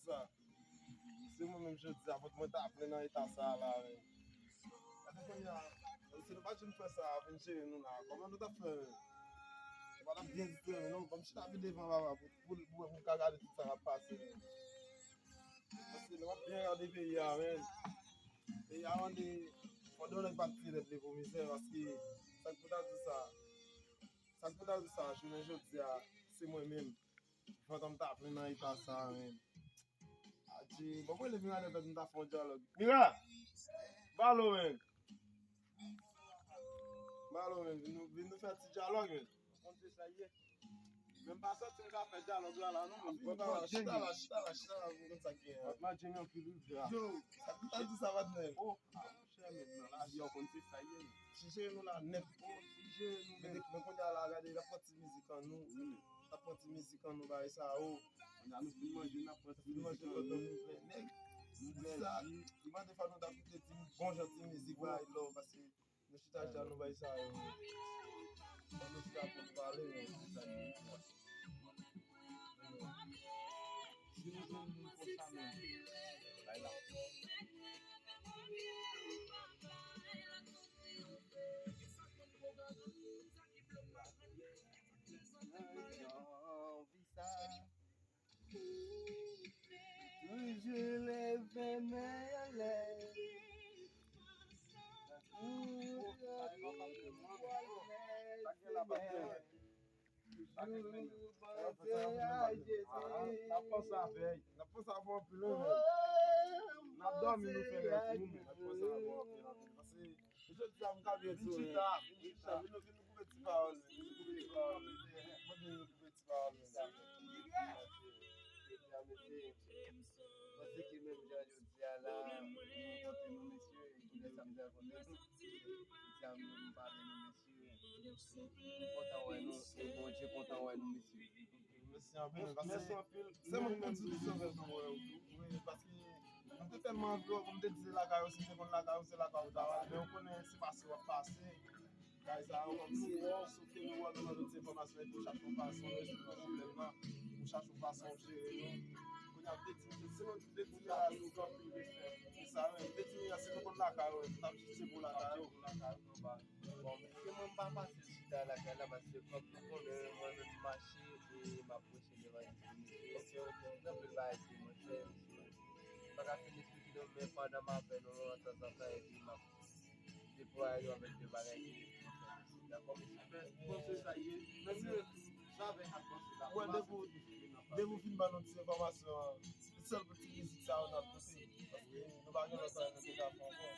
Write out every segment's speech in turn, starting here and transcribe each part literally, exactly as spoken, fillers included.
sa. Se mwen menm jodi a, fòk mwen ta plen nan eta sa a la, men. Gade kounye a, si nou pa t vin fè sa, vin jere nou la, kòman nou t ap fè, men? Nou pa t ap byen ditou, men non, ban m chita pi devan, papa, pou, pou, pou, pou m ka gade tout sa k ap pase, men. Paske nou ap byen gade peyi a, men. Peyi a mande, fò de nèg pa t tirè li pou mizè, paske sa k pou ta di sa, sa k pou ta di sa, jounen jodi a, se mwen menm. Fantom ta plen nan eta sa, men. Adje, bon, mwen leve nan lèvèt, nou ta fè yon dyalòg. Mira! Balo, men. Balo, men. Vin nou, vin nou fè ti dyalòg, men. Ou konn se sa ye. Menm pa santi m ka fè dyalòg la, la, non, men. Bon, ta la, chita la, chita la, chita la, pou konn sa k gen an. Patnè, Jimmy anpil wi, frè. Yo, sa k pou ta di sa, patnè? Oh, ah, monchè, men, nan lavi a, ou konn se sa ye, men. Ti jere nou la nèt. Oh, ti jere nou, men. Men, men kounye a la, gade, l ap pran ti mizik an nou. Wi, men. N ap pran ti mizik an nou bay sa yo. Kounye a nou fin manje, n ap pran ti mizik an nou. Fin manje, nou fè nèg. Nou bwè ji. Li mande fò nou ta koute ti bon jan ti mizik bay love, paske nou chita chita nou bay sa yo. Fò nou chita pou nou pale, men. Si nou jwenn moun konsa menm, bay la. Anvi sa. Toujou leve men anlè. Toujou leve men anlè. Toujou panse a Jezi. N ap panse avè l. N ap panse avè l anpil, wi, men. N ap dòmi, nou fè rèv, nou, men n ap panse avè l anpil, anpil. Paske jodi a, m ka byen di w, men. Vin chita, vin chita, vin nou, vin nou koupe ti pawòl, men. Vin nou koupe ti pawòl, men. Mwen di nou koupe ti pawòl, men. Mwen di ki menm jan jodi a la, nou pote nou, mesye, e koulè sa m te rakonte nou. Jodi a, m pale nou, mesye. M kontan wè nou, e Bondye kontan wè nou, mesye. Mèsi anpil, paske se moun ki di nou sove nou wè ou tou. Wi, paske nou te tèlman anvi wè, kòm te di se lakay ou, si te konn lakay ou, se lakay ou ta pral. Men ou konnen se pase w ap pase. Bagay sa yo kòmsi, sou ke nou wè nou nan tout se enfòmasyon epi ou chache yon fason nou esplike pwoblèm nan, ou chache yon fason ou jere nou. Kounye a, m te di, si nou te di a, nou gen anpil respè. Se sa menm, m te di, si nou konn lakay ou, nou t ap jis se pou lakay ou. Bon, mesye, mwen m pa pase chita lakay la, paske kòm nou konnen, mwen menm m mache e m ap preche levanjil pou mesye. Ok, ok. Gen anpil bagay ke mwen fè, mesye. M pa ka fin esplike nou, men pandan m avè nou an tanzantan, epi m ap deplwaye nou avèk de bagay ke nou fè, mesye. Dakò, mesye? Bon, se sa ye. Mèsi. Sa avèk atmosfè la. Wè, depi, depi w fin ban nou ti enfòmasyon an, se sèl pou ti mizik sa yo n ap koute. Paske nou pa gen lòt bagay nou te ka fè ankò.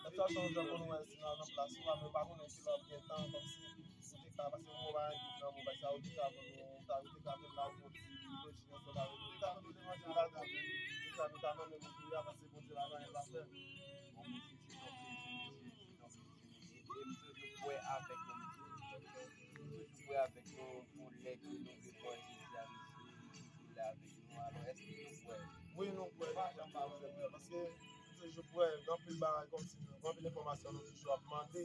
N ap chache yon jan pou nou wè si nou nan plas ou la, men nou pa konnen kilè w ap gen tan, kòmsi ou te ka, paske mwen pa gen tan pou bagay sa yo, ou te ka ban nou, ou ta, ou te ka vin la, ou fè yon ti loji ansanm avè nou. Ou te ka ban nou levanjil ladan, nou ta, nou ta mennen moun kounye a, paske Bondye la, nan anyen l pa fè. Bon, mesye, se yon plezi, mesye, se yon plezi, mesye. E m toujou prè avèk nou, mesye. M toujou prè avèk nou pou lè ke nou vle pran Jezi a, mesye. M toujou la avèk nou. Alò, èske nou prè? Wi, nou prè. Pa janm pa prè, prè, paske nou toujou prè. Gen anpil bagay kòmsi, gen anpil enfòmasyon nou toujou ap mande.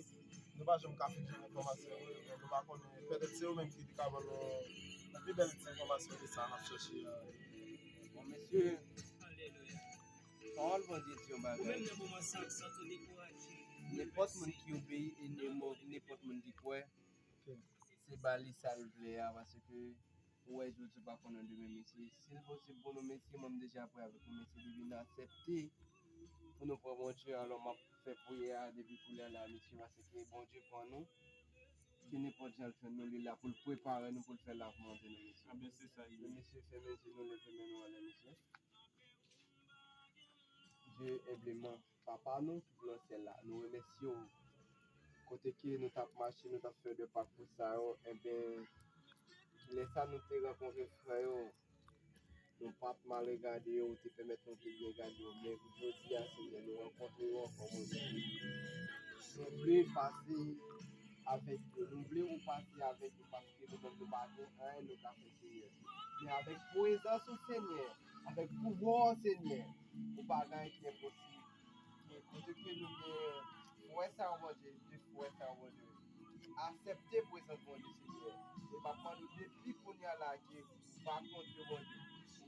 Nou pa janm ka fin jwenn enfòmasyon yo, nou pa konnen. Petèt se yo menm ki te ka ban nou pi bèl ti enfòmasyon ke sa n ap chèche a. Bon, mesye, pawòl Bondye di yon bagay. Nenpòt moun ki obeyi e nenpò-, nenpòt moun ki kwè, se ba li sa l vle a, paske ou wè jodi ou pa konnen demen, mesye. Si l posib pou nou, mesye, mwen m deja prè avèk nou, mesye, depi n aksepte pou nou pran Bondye, alò m ap fè priyè a depi koulè la, mesye, paske Bondye pran nou, ke nenpòt jan l jwenn nou, li la pou l prepare nou, pou l fè lav manje nou, mesye. Ebyen, se sa l ye. Mesye, fèmen je nou, leve men nou anlè, mesye. Dye enbleman, Papa nou ki nan syèl la, nou remèsye w. Kote ke nou t ap mache, nou t ap fè de pakou sa yo, enben, lè sa nou te rankontre frè yo, nou pa t mal regade yo, ou te pèmèt nou te byen gade yo, men jodi a, Senyè, nou rankontre yo ankò, Bondye. Nou vle pase avèk yo, nou vle ou pase avèk yo, paske nou menm nou pa gen anyen nou ka fè, Senyè. Men avèk prezans ou, Senyè, avèk pouvwa w, Senyè, ou pa gen anyen ki enposib. Men kote ke nou gen frè sa yo, Bondye, de frè sa yo, Bondye, aksepte prezans Bondye, Senyè. E m ap mande w depi kounye a la ke ou va kontre, Bondye, ou